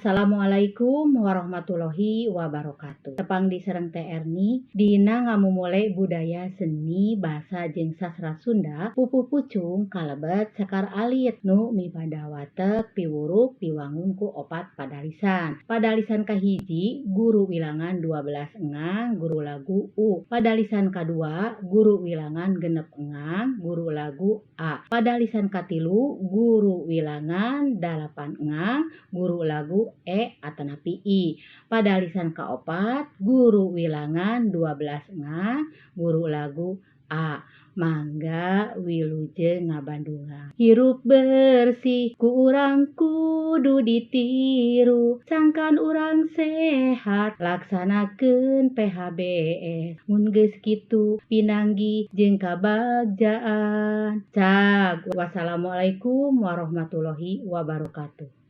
Assalamualaikum warahmatullahi wabarakatuh. Tepang deui sareng Teh Erni dina ngamumule budaya, seni, basa jeung sastra Sunda. Pupuh Pucung kalebet cakar alit nu mibanda watek piwuruk diwangun ku opat padalisan. Padalisan kahiji, guru wilangan 12 engang, guru lagu U. Padalisan kadua, guru wilangan 6 engang, guru lagu A. Padalisan katilu, guru wilangan 8 engang, guru lagu E atanapi I. Padalisan kaopat, guru wilangan 12 engang, guru lagu A. Mangga wilujeng ngabandungan. Hirup bersih ku urang kudu ditiru, sangkan urang sehat laksanakeun PHBS. Mun geus kitu pinanggih jeung kabagjaan. Cag, wassalamualaikum warahmatullahi wabarakatuh.